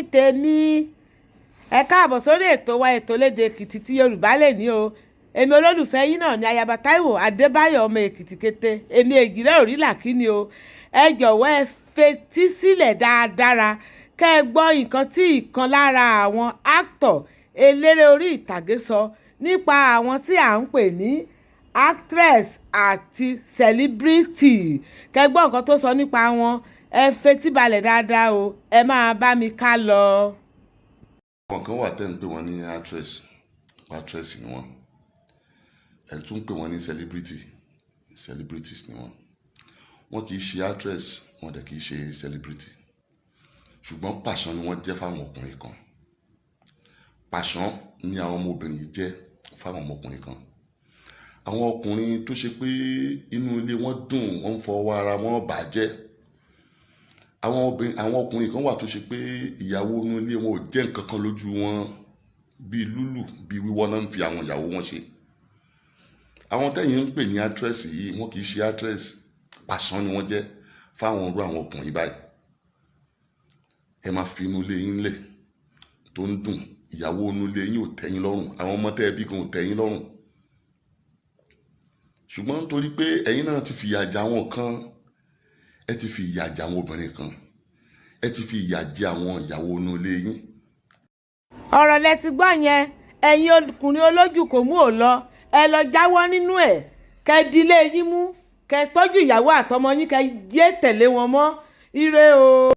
Ẹ̀yin tèmi, ẹ káàbọ̀ sórí ètò wa, ètò lédè Èkìtì tí Yorùbá lè ní o. Èmi olólùfẹ́ yín náà ní Ayaba Táíwò Adébáyọ̀, ọmọ Èkìtì kété. Èmi èjìrẹ́ òrìlà kíni o. Ẹ jọ̀wọ́, ẹ fetí sílẹ̀ dáadáa kẹ́ ẹ gbọ́ nǹkan tí ìkan lára àwọn actor, eléré orí ìtàgé, sọ nípa àwọn tí à ń pè ní actress àti celebrity. Kẹ́ ẹ gbọ́ nǹkan tó sọ nípa wọn. Ẹ fetí balẹ̀ dáadáa o, ẹ máa bá mi ká lọ. Àwọn kan wà tẹ́ ń pè wọ́n ní actress, actress ni wọ́n. Ẹ̀ tún ń pè wọ́n ní celebrity, celebrities ni wọ́n. Wọ́n kì í ṣe actress, wọ́n dẹ̀ kì í ṣe celebrity, ṣùgbọ́n pàṣán ni wọ́n jẹ́ fáwọn ọkùnrin kan. Pàṣán ni àwọn ọmọbìnrin yìí jẹ́ fáwọn ọmọkùnrin kan. Àwọn ọkùnrin tó ṣe pé inú ilé wọn dùn, wọ́n ń fọwọ́ ara wọn bàjẹ́. Àwọn obìnrin, àwọn ọkùnrin kan wà tó ṣe pé ìyàwó inú ilé wọn ò jẹ́ nǹkan kan lójú wọn, bíi lúlù, bíi wíwọ́ náà ń fi àwọn ìyàwó wọn ṣe. Àwọn tẹ́yìn ń pè ní actress yìí, wọ́n kì í ṣe actress, pàṣán ni wọ́n jẹ́ fáwọn irú àwọn ọkùnrin báyìí. Ẹ máa fi inú ilé yín lẹ̀ tó ń dùn, ìyàwó inú ilé yín ò tẹ́yín lọ́rùn, àwọn ọmọ tẹ́ ẹ bí gan ò tẹ́yín lọ́rùn, ṣùgbọ́n nítorí pé ẹ̀yin náà ti fìyà jẹ àwọn kan, ẹ ti fi ìyà jẹ àwọn obìnrin kan, ẹ ti fi ìyà jẹ àwọn ìyàwó inú ilé yín. Ọ̀rọ̀ lẹ ti gbọ́ yẹn. Ẹ̀yin ọkùnrin olójú kò mú ò lọ, ẹ lọ jáwọ́ nínú ẹ̀, kẹ́ dilé yín mú, kẹ́ tọ́jú ìyàwó àtọmọ yín, kẹ́ yé tẹ̀lé wọn mọ́. Ire o.